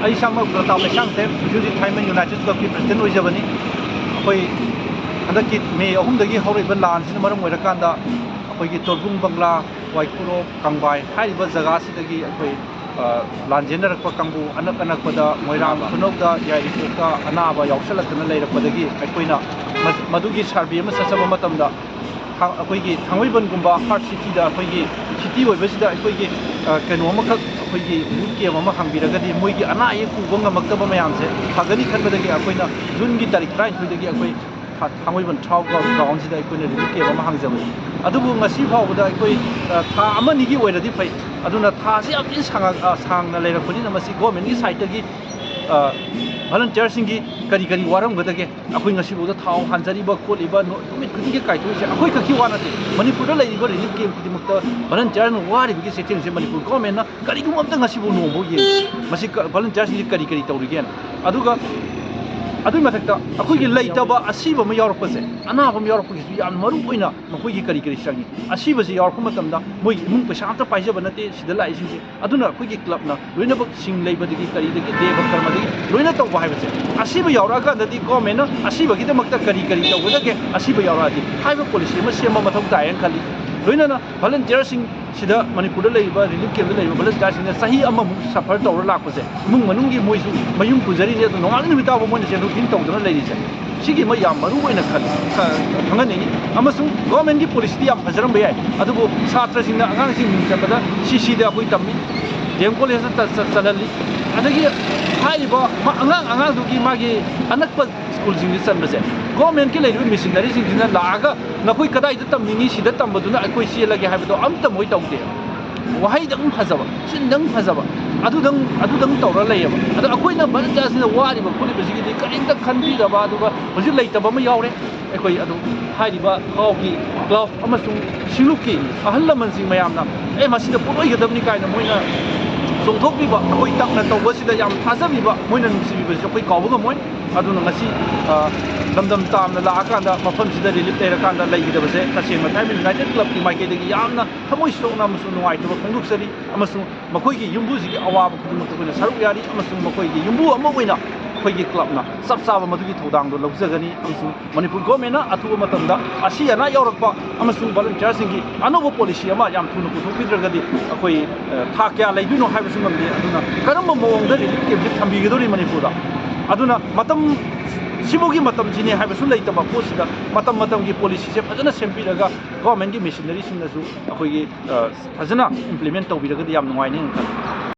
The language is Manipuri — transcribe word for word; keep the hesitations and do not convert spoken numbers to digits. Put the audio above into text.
ꯑꯩ ꯏꯁꯥꯃꯛ ꯄ꯭ꯔꯇꯥꯞ ꯂꯩꯁꯥꯡꯊꯦꯝ, ꯍꯧꯖꯤꯛ ꯍꯧꯖꯤꯛ ꯊꯥꯏꯃꯩ ꯌꯨꯅꯥꯏꯇꯦꯠ ꯀ꯭ꯂꯕꯀꯤ ꯄ꯭ꯔꯁꯤꯗꯦꯟ ꯑꯣꯏꯖꯕꯅꯤ꯫ ꯑꯩꯈꯣꯏ ꯍꯟꯗꯛꯀꯤ ꯃꯦ ꯑꯍꯨꯝꯗꯒꯤ ꯍꯧꯔꯛꯏꯕ ꯂꯥꯟꯁꯤꯅ ꯃꯔꯝ ꯑꯣꯏꯔꯀꯥꯟꯗ ꯑꯩꯈꯣꯏꯒꯤ ꯇꯣꯔꯕꯨꯡ ꯕꯪꯒ꯭ꯂꯥ, ꯋꯥꯏꯈꯨꯔꯣꯛ, ꯀꯪꯕꯥꯏ ꯍꯥꯏꯔꯤꯕ ꯖꯒꯥꯁꯤꯗꯒꯤ ꯑꯩꯈꯣꯏ, ꯑ, ꯂꯥꯟꯖꯦꯟꯅꯔꯛꯄ ꯀꯥꯡꯕꯨ ꯑꯅꯛ ꯑꯅꯛꯄꯗ ꯃꯣꯏꯔꯥꯡ ꯈꯨꯅꯧꯗ, ꯌꯥꯏꯔꯤꯄꯣꯛꯇ ꯑꯅꯥꯕ ꯌꯥꯎꯁꯜꯂꯛꯇꯅ ꯂꯩꯔꯛꯄꯗꯒꯤ ꯑꯩꯈꯣꯏꯅ ꯃ-, ꯃꯗꯨꯒꯤ ꯁꯔꯚꯦ ꯑꯃ ꯆꯠꯆꯕ ꯃꯇꯝꯗ ꯊꯥ-, ꯑꯩꯈꯣꯏꯒꯤ ꯊꯥꯡꯃꯩꯕꯟꯒꯨꯝꯕ ꯍꯥꯔꯠ ꯁꯤꯇꯤꯗ, ꯑꯩꯈꯣꯏꯒꯤ ꯁꯤꯇꯤ ꯑꯣꯏꯕꯁꯤꯗ ꯑꯩꯈꯣꯏꯒꯤ, ꯑ, ꯀꯩꯅꯣ ꯑꯃꯈꯛ, ꯑꯩꯈꯣꯏꯒꯤ ꯔꯤꯂꯤꯐ ꯀꯦꯝ ꯑꯃ ꯍꯥꯡꯕꯤꯔꯒꯗꯤ ꯃꯣꯏꯒꯤ ꯑꯅꯥ ꯑꯌꯦꯛ ꯄꯨꯕ ꯉꯝꯃꯛꯇꯕ ꯃꯌꯥꯝꯁꯦ ꯐꯒꯅꯤ ꯈꯟꯕꯗꯒꯤ ꯑꯩꯈꯣꯏꯅ ꯖꯨꯟꯒꯤ ꯇꯥꯔꯤꯛ ꯇꯔꯥꯅꯤꯊꯣꯏꯗꯒꯤ ꯑꯩꯈꯣꯏ ꯊꯥ-, ꯊꯥꯡꯃꯩꯕꯟ ꯊ꯭ꯔꯥꯎ ꯒ꯭ꯔꯥꯎꯟꯁꯤꯗ ꯑꯩꯈꯣꯏꯅ ꯔꯤꯂꯤꯐ ꯀꯦꯝ ꯑꯃ ꯍꯥꯡꯖꯕꯅꯤ꯫ ꯑꯗꯨꯕꯨ ꯉꯁꯤ ꯐꯥꯎꯕꯗ ꯑꯩꯈꯣꯏ, ꯑ, ꯊꯥ ꯑꯃ ꯑꯅꯤꯒꯤ ꯑꯣꯏꯔꯗꯤ ꯐꯩ, ꯑꯗꯨꯅ ꯊꯥꯁꯤ ꯌꯥꯝ ꯊꯤꯅ ꯁꯥꯡꯉ-, ꯑ, ꯁꯥꯡꯅ ꯂꯩꯔꯛꯄꯅꯤꯅ ꯃꯁꯤ ꯒꯣꯔꯃꯦꯟꯒꯤ ꯁꯥꯏꯠꯇꯒꯤ, ꯑ, ꯚꯂꯟꯇꯤꯌꯔꯁꯤꯡꯒꯤ ꯀꯔꯤ ꯀꯔꯤ ꯋꯥꯔꯝꯒꯗꯒꯦ? ꯑꯩꯈꯣꯏ ꯉꯁꯤꯐꯥꯎꯗ ꯊꯥꯎ ꯍꯥꯟꯖꯔꯤꯕ ꯈꯣꯠꯂꯤꯕ ꯅꯨ-, ꯅꯨꯃꯤꯠ ꯈꯨꯗꯤꯡꯒꯤ ꯀꯥꯏꯊꯣꯛꯏꯁꯦ ꯑꯩꯈꯣꯏ ꯈꯛꯀꯤ ꯋꯥ ꯅꯠꯇꯦ꯫ ꯃꯅꯤꯄꯨꯔꯗ ꯂꯩꯔꯤꯕ ꯔꯤꯂꯤꯐ ꯀꯦꯝ ꯈꯨꯗꯤꯡꯃꯛꯇ ꯚꯂꯟꯇꯤꯌꯔꯅ ꯋꯥꯔꯤꯕꯒꯤ ꯆꯩꯊꯦꯡꯁꯦ ꯃꯅꯤꯄꯨꯔ ꯒꯣꯔꯃꯦꯟꯅ ꯀꯔꯤꯒꯨꯝꯕ ꯑꯝꯇ ꯉꯁꯤꯐꯥꯎ ꯅꯣꯡꯐꯥꯎ ꯌꯦꯡꯗꯦ꯫ ꯃꯁꯤ ꯀ-, ꯚꯂꯟꯇꯤꯌꯔꯁꯤꯡꯁꯤ ꯀꯔꯤ ꯀꯔꯤ ꯇꯧꯔꯤꯒꯦꯅ꯫ ꯑꯗꯨꯒ ꯑꯗꯨꯒꯤ ꯃꯊꯛꯇ ꯑꯩꯈꯣꯏꯒꯤ ꯂꯩꯇꯕ ꯑꯁꯤꯕ ꯑꯃ ꯌꯥꯎꯔꯛꯄꯁꯦ, ꯑꯅꯥꯕ ꯑꯃ ꯌꯥꯎꯔꯛꯄꯒꯤꯁꯨ ꯌꯥꯝ ꯃꯔꯨ ꯑꯣꯏꯅ ꯃꯈꯣꯏꯒꯤ ꯀꯔꯤ ꯀꯔꯤ ꯆꯪꯉꯤ? ꯑꯁꯤꯕꯁꯤ ꯌꯥꯎꯔꯛꯄ ꯃꯇꯝꯗ ꯃꯣꯏꯒꯤ ꯏꯃꯨꯡ ꯄꯩꯁꯥ ꯑꯝꯇ ꯄꯥꯏꯖꯕ ꯅꯠꯇꯦ ꯁꯤꯗ ꯂꯥꯛꯏꯁꯤꯡꯁꯦ꯫ ꯑꯗꯨꯅ ꯑꯩꯈꯣꯏꯒꯤ ꯀ꯭ꯂꯕꯅ ꯂꯣꯏꯅꯃꯛ ꯁꯤꯡ ꯂꯩꯕꯗꯒꯤ ꯀꯔꯤꯗꯒꯤ ꯗꯦꯕ ꯀꯔꯃꯗꯒꯤ ꯂꯣꯏꯅ ꯇꯧꯕ ꯍꯥꯏꯕꯁꯦ, ꯑꯁꯤꯕ ꯌꯥꯎꯔꯛꯑꯀꯥꯟꯗꯗꯤ ꯒꯣꯔꯃꯦꯟꯅ ꯑꯁꯤꯕꯒꯤꯗꯃꯛꯇ ꯀꯔꯤ ꯀꯔꯤ ꯇꯧꯒꯗꯒꯦ, ꯑꯁꯤꯕ ꯌꯥꯎꯔꯛꯑꯗꯤ ꯍꯥꯏꯕ ꯄꯣꯂꯤꯁꯤ ꯑꯃ ꯁꯦꯝꯕ ꯃꯊꯧ ꯇꯥꯏꯌꯦꯅ ꯈꯜꯂꯤ꯫ ꯂꯣꯏꯅꯅ ꯚꯂꯟꯇꯤꯌꯔꯁꯤꯡ ꯁꯤꯗ ꯃꯅꯤꯄꯨꯔꯗ ꯂꯩꯔꯤꯕ ꯔꯤꯂꯤꯐ ꯀꯦꯝꯞꯇ ꯂꯩꯔꯤꯕ ꯚꯂꯟꯇꯤꯌꯔꯁꯤꯡꯅ ꯆꯍꯤ ꯑꯃꯃꯨꯛ ꯁꯐꯔ ꯇꯧꯔ ꯂꯥꯛꯄꯁꯦ, ꯏꯃꯨꯡ ꯃꯅꯨꯡꯒꯤ ꯃꯣꯏꯁꯨ ꯃꯌꯨꯝ ꯄꯨꯖꯔꯤꯅꯤ, ꯑꯗꯨ ꯅꯣꯡꯉꯥꯟꯕ ꯅꯨꯃꯤꯠ ꯇꯥꯕ ꯃꯣꯏꯅ ꯆꯦꯟꯊꯣꯛ ꯆꯦꯟꯁꯤꯟ ꯇꯧꯗꯅ ꯂꯩꯔꯤꯁꯦ, ꯁꯤꯒꯤ ꯑꯃ ꯌꯥꯝ ꯃꯔꯨ ꯑꯣꯏꯅ ꯈꯜꯂꯤ, ꯈ-, ꯈꯪꯍꯟꯅꯤꯡꯉꯤ꯫ ꯑꯃꯁꯨꯡ ꯒꯣꯔꯃꯦꯟꯒꯤ ꯄꯣꯂꯤꯁꯤꯗꯤ ꯌꯥꯝ ꯐꯖꯔꯝꯕ ꯌꯥꯏ, ꯑꯗꯨꯕꯨ ꯁꯥꯇ꯭ꯔꯁꯤꯡꯅ ꯑꯉꯥꯡꯁꯤꯡ ꯃꯤꯡ ꯆꯟꯕꯗ ꯁꯤ ꯁꯤꯗ ꯑꯩꯈꯣꯏ ꯇꯝꯃꯤ, ꯗꯤ ꯑꯦꯝ ꯀꯣꯂꯦꯖꯇ ꯆ-, ꯆ-, ꯆꯜꯍꯜꯂꯤ꯫ ꯑꯗꯒꯤ ꯍꯥꯏꯔꯤꯕ ꯃ-, ꯑꯉꯥꯡ ꯑꯉꯥꯡꯗꯨꯒꯤ ꯃꯥꯒꯤ ꯑꯅꯛꯄ ꯁ꯭ꯀꯨꯜꯁꯤꯡꯗ ꯆꯟꯕꯁꯦ, ꯒꯣꯔꯃꯦꯟꯒꯤ ꯂꯩꯔꯤꯕ ꯃꯤꯁꯤꯅꯔꯤꯁꯤꯡꯁꯤꯅ ꯂꯥꯛꯑꯒ ꯅꯈꯣꯏ ꯀꯗꯥꯏꯗ ꯇꯝꯅꯤꯡꯉꯤ, ꯁꯤꯗ ꯇꯝꯕꯗꯨꯅ ꯑꯩꯈꯣꯏ ꯆꯦꯜꯂꯒꯦ ꯍꯥꯏꯕꯗꯣ ꯑꯝꯇ ꯃꯣꯏ ꯇꯧꯗꯦ꯫ ꯋꯥꯍꯩꯗꯪ ꯐꯖꯕ, ꯆꯤꯟꯗꯪ ꯐꯖꯕ, ꯑꯗꯨꯗꯪ, ꯑꯗꯨꯗꯪ ꯇꯧꯔ ꯂꯩꯌꯦꯕ꯫ ꯑꯗꯣ ꯑꯩꯈꯣꯏꯅ ꯚꯥꯔꯠ ꯖꯥꯠꯁꯤꯅ ꯋꯥꯔꯤꯕ ꯈꯣꯠꯂꯤꯕꯁꯤꯒꯤꯗꯤ ꯀꯔꯤꯝꯇ ꯈꯟꯕꯤꯗꯕ, ꯑꯗꯨꯒ ꯍꯧꯖꯤꯛ ꯂꯩꯇꯕ ꯑꯃ ꯌꯥꯎꯔꯦ꯫ ꯑꯩꯈꯣꯏ ꯑꯗꯨ ꯍꯥꯏꯔꯤꯕ ꯊꯥꯎꯒꯤ ꯀ꯭ꯂꯕ ꯑꯃꯁꯨꯡ ꯁꯤꯡꯂꯨꯞꯀꯤ ꯑꯍꯜ ꯂꯃꯟꯁꯤꯡ ꯃꯌꯥꯝꯅ, "ꯑꯦ, ꯃꯁꯤꯗ ꯄꯣꯠꯂꯣꯏꯒꯗꯕꯅꯤ" ꯀꯥꯏꯅ ꯃꯣꯏꯅ ꯆꯣꯡꯊꯣꯛꯄꯤꯕ, ꯑꯩꯈꯣꯏ ꯇꯞꯅ ꯇꯧꯕꯁꯤꯗ ꯌꯥꯝ ꯊꯥꯖꯕꯤꯕ, ꯃꯣꯏꯅ ꯅꯨꯡꯁꯤꯕꯤꯕꯁꯤ ꯑꯩꯈꯣꯏ ꯀꯥꯎꯕ ꯉꯝꯃꯣꯏ꯫ ꯑꯗꯨꯅ ꯉꯁꯤ, ꯑ, ꯂꯝꯗꯝ ꯇꯥꯝꯅ ꯂꯥꯛꯑꯀꯥꯟꯗ ꯃꯐꯝꯁꯤꯗ ꯔꯤꯂꯤꯐ ꯂꯩꯔꯀꯥꯟꯗ ꯂꯩꯒꯗꯕꯁꯦ ꯇꯁꯦꯡꯅ ꯇ꯭ꯔꯥꯏꯕꯦꯜ ꯌꯨꯅꯥꯏꯇꯦꯠ ꯀ꯭ꯂꯕꯀꯤ ꯃꯥꯏꯀꯩꯗꯒꯤ ꯌꯥꯝꯅ ꯊꯃꯣꯏ ꯁꯣꯛꯅ ꯑꯃꯁꯨꯡ ꯅꯨꯡꯉꯥꯏꯇꯕ ꯐꯣꯡꯗꯣꯛꯆꯔꯤ꯫ ꯑꯃꯁꯨꯡ ꯃꯈꯣꯏꯒꯤ ꯌꯨꯝꯕꯨꯁꯤꯒꯤ ꯑꯋꯥꯕ ꯈꯨꯗꯤꯡꯃꯛꯇ ꯑꯩꯈꯣꯏꯅ ꯁꯔꯨꯛ ꯌꯥꯔꯤ, ꯑꯃꯁꯨꯡ ꯃꯈꯣꯏꯒꯤ ꯌꯨꯝꯕꯨ ꯑꯃ ꯑꯣꯏꯅ ꯑꯩꯈꯣꯏꯒꯤ ꯀ꯭ꯂꯕꯅ ꯆꯞ ꯆꯥꯕ ꯃꯗꯨꯒꯤ ꯊꯧꯗꯥꯡꯗꯣ ꯂꯧꯖꯒꯅꯤ꯫ ꯑꯃꯁꯨꯡ ꯃꯅꯤꯄꯨꯔ ꯒꯣꯔꯃꯦꯟꯅ ꯑꯊꯨꯕ ꯃꯇꯝꯗ ꯑꯁꯤ ꯑꯅꯥ ꯌꯥꯎꯔꯛꯄ ꯑꯃꯁꯨꯡ ꯚꯣꯂꯨꯟꯇꯤꯌꯔꯁꯤꯡꯒꯤ ꯑꯅꯧꯕ ꯄꯣꯂꯤꯁꯤ ꯑꯃ ꯌꯥꯝ ꯊꯨꯅ ꯄꯨꯊꯣꯛꯄꯤꯗ꯭ꯔꯒꯗꯤ ꯑꯩꯈꯣꯏ, ꯑ, ꯊꯥ ꯀꯌꯥ ꯂꯩꯗꯣꯏꯅꯣ ꯍꯥꯏꯕꯁꯨ ꯉꯝꯗꯦ꯫ ꯑꯗꯨꯅ ꯀꯔꯝꯕ ꯃꯑꯣꯡꯗ ꯔꯤꯂꯤꯐ ꯀꯦꯝꯞꯁꯤ ꯊꯝꯕꯤꯒꯗꯧꯔꯤ ꯃꯅꯤꯄꯨꯔꯗ? ꯑꯗꯨꯅ ꯃꯇꯝ, ꯁꯤꯐꯥꯎꯒꯤ ꯃꯇꯝꯁꯤꯅꯤ ꯍꯥꯏꯕꯁꯨ ꯂꯩꯇꯕ ꯄꯣꯠꯁꯤꯗ ꯃꯇꯝ ꯃꯇꯝꯒꯤ ꯄꯣꯂꯤꯁꯤꯁꯦ ꯐꯖꯅ ꯁꯦꯝꯕꯤꯔꯒ ꯒꯣꯔꯃꯦꯟꯒꯤ ꯃꯦꯁꯤꯅꯔꯤꯁꯤꯡꯅꯁꯨ ꯑꯩꯈꯣꯏꯒꯤ, ꯑ, ꯐꯖꯅ ꯏꯝꯄ꯭ꯂꯤꯃꯦꯟ ꯇꯧꯕꯤꯔꯒꯗꯤ ꯌꯥꯝ ꯅꯨꯡꯉꯥꯏꯅꯤ ꯍꯥꯏꯅ ꯈꯜꯂꯤ꯫